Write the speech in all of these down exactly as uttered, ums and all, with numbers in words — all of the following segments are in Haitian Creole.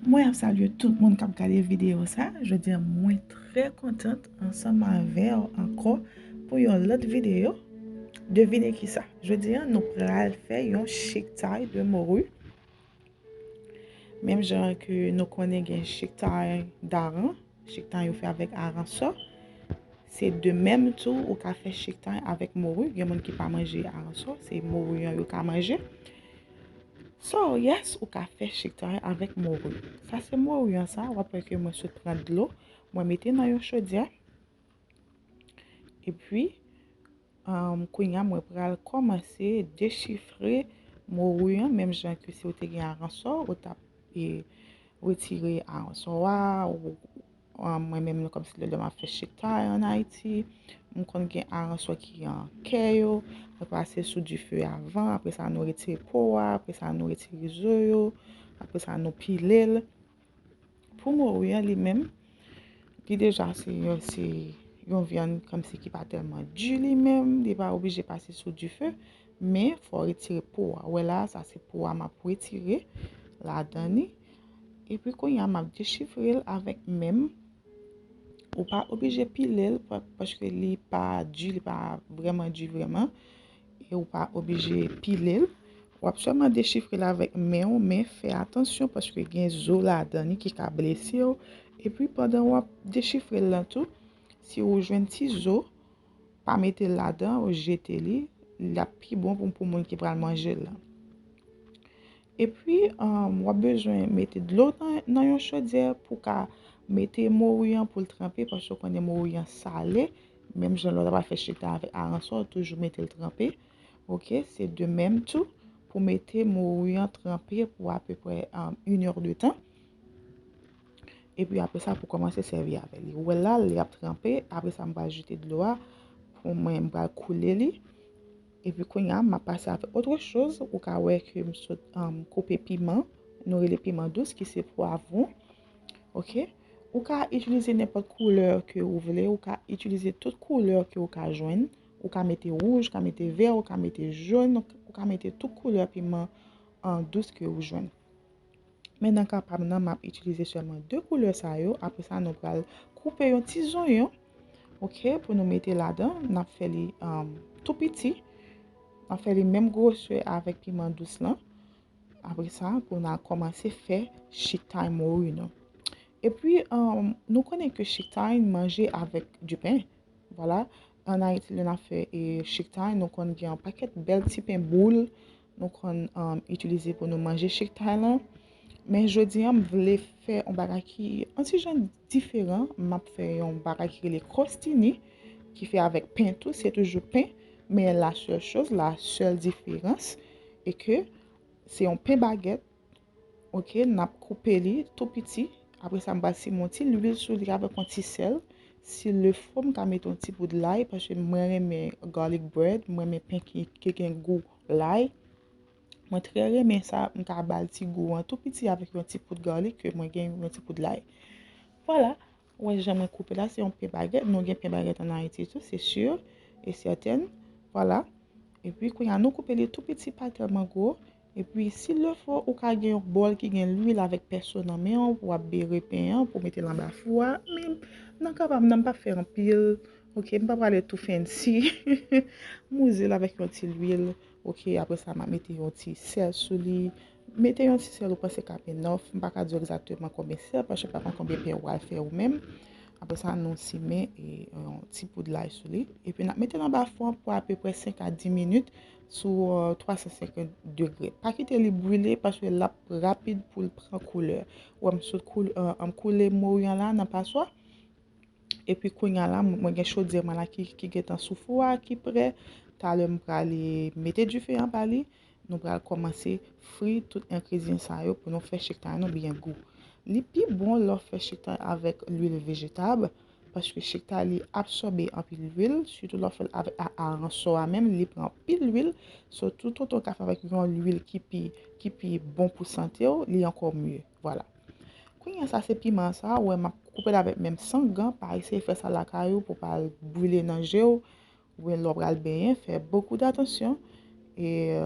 Mwen ap salye tout moun k ap gade videyo sa. Jodi a, mwen trè kontant ansanm avè w ankò pou yon lòt videyo. Devine kisa? Jodi a, nou pral fè yon chiktay de mori. Menm jan ke nou konnen gen chiktay daran, chiktay yo fè avèk aransò. Se de menm tou, ou ka fè chiktay avèk mori. Gen moun ki pa manje aransò, se mori an yo ka manje. So, yes, ou ka fè chiktay avèk mori. Sa se mori an sa, w ap wè ke mwen sot pran dlo, mwen mete nan yon chodyè. Epi, um, kounye a mwen pral kòmanse dechifre mori an, menm jan ke si w te gen aransò, ou t ap e, retire aransò a, ou, um, mwen menm, kòmsi lè, lè m ap fè chiktay an Ayiti, m konn gen aransò ki an kè yo, mwen pase sou dife avan, apre sa nou retire po a, apre sa nou retire zo yo, apre sa nou pile l. Pou mori an li menm, li deja se yon, se yon vyann kòmsi ki pa tèlman di li menm, li pa oblije pase sou dife, men fò w retire po a. Ou wè la, sa se po a m ap retire ladan li. Epi kounye a, m ap dechifre l avèk men m. Ou pa oblije pile l pa-, paske li pa di, li pa vrèman di vrèman. E ou pa oblije pile l. W ap sèlman dechifre l avèk men w, men fè atansyon paske gen zo ladan li ki ka blese w. Epi pandan w ap dechifre l lan tou, si w jwenn ti zo, pa mete l ladan, ou jete li, l ap pi bon pou, pou moun ki pral manje l lan. Epi, um, w ap bezwen mete dlo nan, nan yon chodyè pou w ka mete mori an pou l tranpe, paske w konnen mori an sale, menm jan lè w ta pral fè chiktay avèk aransò, w toujou mete l tranpe. Oke, se de menm tou pou mete mori an tranpe pou apeprè, um, une heure de temps. Epi apre sa, pou kòmanse sèvi avè li. Ou wè la, li ap tranpe. Apre sa, m pral jete dlo a. Pou mwen, m pral koule li. Epi kounye a, m ap pase avèk otre choz. Ou ka wè ke m sot, um, koupe piman. Nou rele piman dous, ki se pwavwon. Oke? Ou ka itilize nenpòt koulè ke ou vle. Ou ka itilize tout koulè ke ou ka jwenn. Ou ka mete wouj, ou ka mete vè, ou ka mete jòn, ou ka mete tout koulè piman, um, dous ke ou jwenn. Men nan ka pa m nan, m ap itilize sèlman de koulè sa yo. Apre sa, nou pral koupe yon ti zonyon, oke, pou nou mete ladan. N ap fè li, um, tou piti. N ap fè li menm gwosè avèk piman dous lan. Apre sa, pou n al kòmanse fè chiktay mori nou. Epi, um, nou konnen ke chiktay manje avèk dipen. Vwala, ann Ayiti, lè n ap fè, e, chiktay, nou konn gen yon pakèt bèl ti pen boul nou konn, um, itilize pou nou manje chiktay lan. Men jodi a, m vle fè yon bagay ki yon ti jan diferan. M ap fè yon bagay ki rele krostini, ki fè avèk pen tou, se toujou pen, men la sèl choz, la sèl diferans, e ke se yon pen bagèt, oke, n ap koupe li tou piti. Apre sa, m pral simen yon ti lwil sou li avèk yon ti sèl. Si le fo, m ka mete yon ti poud lay, paske mwen renmen garlic bread, mwen renmen pen ki, ki gen gou lay. Mwen trè renmen sa, m ka ba l ti gou an tou piti avèk yon ti poud garlic ke mwen gen yon ti poud lay. Vwala, ou wè jan mwen koupe la, se yon pen bagèt. Nou gen pen bagèt ann Ayiti tou, se si e sèten. Vwala. Epi, kounye a, nou koupe li tou piti, pa tèlman gwo. Epi, si le fo, ou ka gen yon bòl ki gen lwil avèk pèso nan men w, pou w ap bere pen an, pou w mete l anba fou a. Men, nan ka pa m nan, m p ap fè anpil. Oke, m pa prale tou fancy. M wouze l avèk yon ti lwil. Oke, apre sa, m ap mete yon ti sèl sou li. Mete yon ti sèl ou panse k ap enòf. M pa ka di w egzakteman konbyen sèl, paske m pa konn konbyen pen w pral fè ou menm. Apre sa, nou simen e, yon ti poud lay sou li. Epi, n ap mete l anba fou an pou apeprè senk a dis minit sou, e, twa san senkant degre. Pa kite li brile, paske l ap rapid pou l pran koulè. Ou wè, m sot koul-, e, m koule mori an la nan paswa. Epi kounye a la, mwen gen chodyè mwen la ki, ki gentan sou fou a, ki prè. Talè m prale mete dife anba li. Nou pral kòmanse fri tout engredyan sa yo pou nou fè chiktay nou byen gou. Li pi bon lè w fè chiktay avèk lwil vejetab, paske chiktay li absòbe anpil lwil, sitou lè w fè l avèk a-, aransò a menm, li pran anpil lwil. So, toutotan w ka fè avèk yon lwil ki pi, ki pi bon pou sante w, li ankò mye. Vwala. Kounye a sa se piman sa, ou wè m ap koupe l avèk men m san gan, pa eseye fè sa lakay ou pou pa al brile nan je w, oubyen lè w pral benyen, fè bokou datansyon. E, e,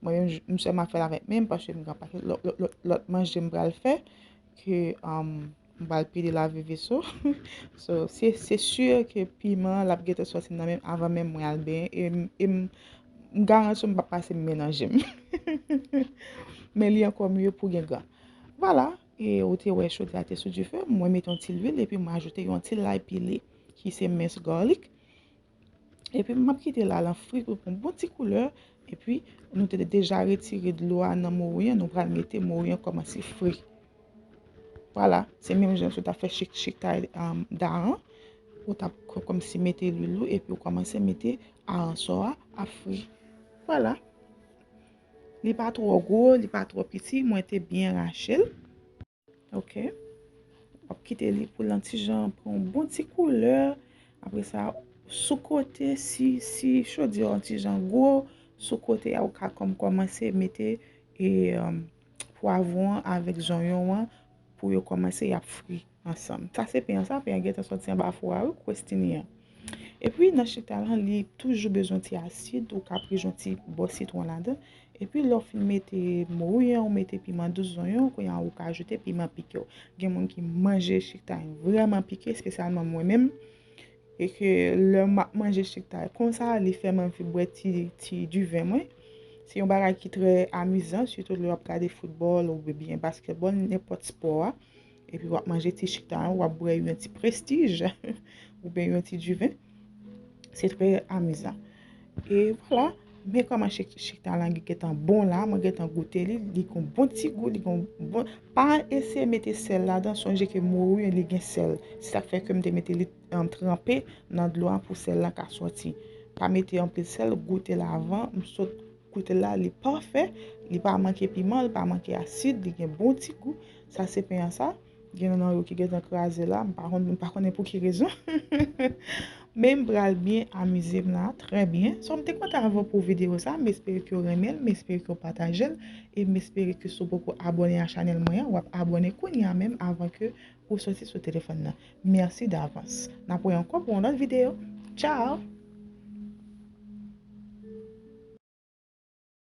mwen menm, m sèlman fè l avèk men m, paske m gen pakèt lòt, lòt, lòt, lòt manje m pral fè. ke um, m pral pile lavi veso. So, se se si ke piman l ap gentan sòti nan men m avan menm mwen al benyen. E m- e m- m garanti w m p ap pase men nan je m. Men li ankò mye pou gen gan. Vwala, e ou te wè chodyè a te sou dife, mwen mete yon ti lwil epi mwen ajoute yon ti lay pile ki se minced garlic. Epi m ap kite l al an fri pou pran bon ti koulè. Epi nou te deja retire dlo a nan mori an, nou pral mete mori an kòmanse fri. Vwala, se menm jan si w t ap fè chik chik tay um, daran, ou t ap kòmsi mete lwil ou epi ou kòmanse mete aransò a ap fri. Vwala. Li pa twò gwo, li pa twò piti, mwen te byen rache l. Ok. W ap kite li pou l an ti jan pran yon bon ti koulè. Apre sa, sou kote, si, si chodyè w an ti jan gwo, sou kote a ou ka kòm kòmanse mete e, um, pwavwon an avèk zonyon an pou yo kòmanse y ap fri ansanm. Sa se pen an, sa pen an gentan sòti anba fou a wi, kwestini an. Epi nan chita lan, li toujou bezwen ti asid, ou ka prije yon ti bò sitwon ladan. Epi lè w fin mete mori an, ou mete piman dous, zonyon, kounye a ou ka ajoute piman pike w. Gen moun ki manje chita vrèman pike, espesyalman mwen menm. E ke lè m ap manje chita konsa, li fè m anvi bwè ti, ti diven mwen. Se yon bagay ki trè amizan, sitou lè w ap gade foutbòl oubyen baskètbòl, nenpòt spò a. Epi w ap manje ti chita an, w ap bwè yon ti prestij oubyen yon ti diven. Se trè amizan. E vwala, men kòman chik- chita lan gentan bon la, mwen gentan goute li, li gon bon ti gou, li gon bon, pa eseye mete sèl ladan, sonje ke mori li gen sèl. Se sa k fè ke m te mete li um, tranpe nan dlo a pou sèl lan ka sòti. Pa mete anpil sèl, goute l avan, m sot goute l la, li pafè, li pa manke piman, li pa manke asid, li gen bon ti gou. Sa se pen an sa. Gen nan yo ki gentan kraze la, m pa konn, m pa konnen pou ki rezon. Men m pral byen amize m la, trè byen. So, m te kontan avè w pou videyo sa, m espere ke w renmen l, m espere ke w pataje l, e m espere ke si w poko abòne a chanèl mwen an, w ap abòne kounye a menm avan ke ou soti sou telefòn nan. Mèsi davans. N ap wè ankò pou yon lòt videyo. Tchao!